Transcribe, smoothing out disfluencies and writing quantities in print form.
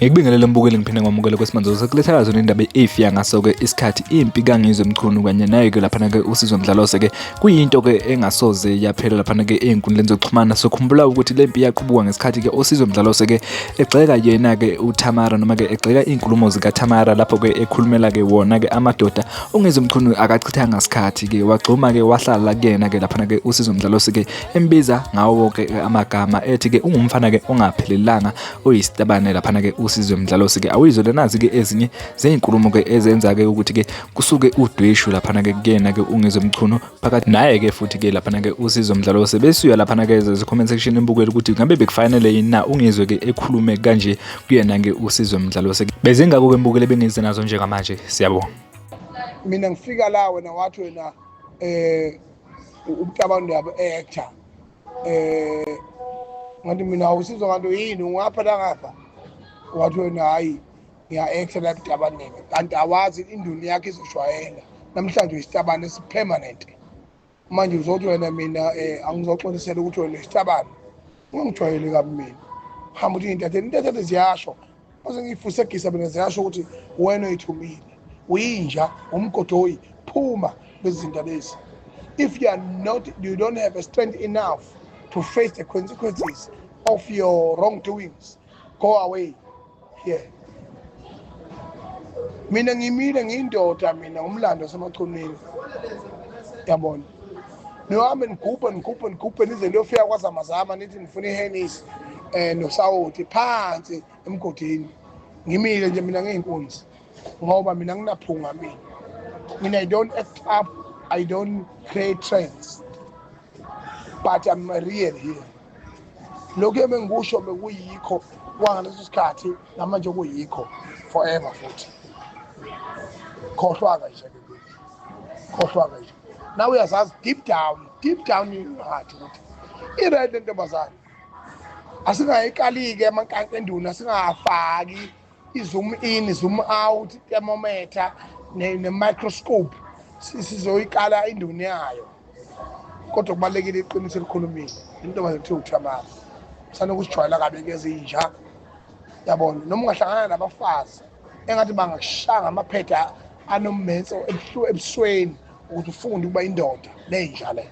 Ngikubingelele mbukeli, ngiphinde ngamukele kwesimanzo sokuletha zona indaba efika ngaso-ke isikhathi. Impi kaNgizwe Mchunu kanye naye-ke laphana-ke uSizwe Mdlalose-ke kuyinto-ke engasoze yaphela laphana-ke ey'nkundleni zokuxhumana. Sokhumbula ukuthi le mpi yaqubuka ngesikhathi-ke uSizwe Mdlalose-ke egxeka yena-ke uThamara, noma-ke egxeka iy'nkulumo zikaThamara lapho-ke ekhulumela-ke wona-ke amadoda. UNgizwe Mchunu akachithanga sikhathi-ke, wagxuma-ke wahlala kuyena-ke laphana-ke uSizwe Mdlalose-ke embiza ngawo wonke amagama, ethi-ke ungumfana-ke ongaphelelanga, oyisitabane laphana-ke uSizwe Mdlalose-ke. Awuyizwe nazi-ke ezinye zeyinkulumo-ke ezenza-ke ukuthi-ke kusuke udweshu laphana-ke kuyena-ke uNgizwe Mchunu phakathi naye-ke futhi-ke laphana-ke uSizwe Mdlalose. Besuya laphana-ke comment section embukele ukuthi ngabe bekufanele yini na uNgizwe-ke ekhulume kanje kuyena-ke uSizwe Mdlalose. Bezingako-ke mbukele bengize nazo njengamanje, siyabonga. Mina ngifika la, wena wathi wena ubutabane yabo actor, ngathi mina awusizwa kanti yini ungapha la ngapha, wathi wena hayi, ngiya-actor la ebutabaneni, kanti awazi induni yakho izoshwayela namhlanje uyisitabane esi-permanent. Manje uzothi wena mina angizoxolisela ukuthi wena isitabane, ungangijwayeli kabi mina. Hamba uthi intatheli, intatheli ziyasho mase ngiyifusegisa mina, ziyasho ukuthi wena uyithumile, uyinja, umgodoyi, phuma lezi zinto lezi. If you are not, you don't have a strength enough to face the consequences of your wrongdoings, go away here. Mina ngimile, ngiyindoda mina, ngumlando waseMachunwini, yabona. Nihambe nigubhe, nigubhe, nigubhe nize niyofika kwazamazama, nithi nifuna ihenisi nosawoti phansi emgodini. Ngimile nje mina ngiyinkunzi, ngoba mina nginaphunga mina. Mina I don't act up, I don't create trends, but I'm real here. Lokhu ebengikusho bekuyikho kwangaleso sikhathi, namanje kuyikho forever futhi. Khohlwa-ke nje, khohlwa-ke nje. Nawe uyazazi deep down, deep down in your heart ukuthi i-right le ntombazane. Asingayikali-ke amankanka enduna, singafaki i-zoom in, zoom out, thermometer ne-microscope, sizoyikala induna yayo. Kodwa kubalulekile iqiniso elikhulumile. Intombazane kuthiwa uThamara sanokusijwayela kabi ke ezinja, yabona. Noma ungahlangana nabafazi engathi bangakushaya ngamaphetha anommenso ebusweni ukuthi ufunde ukuba indoda, lenja le.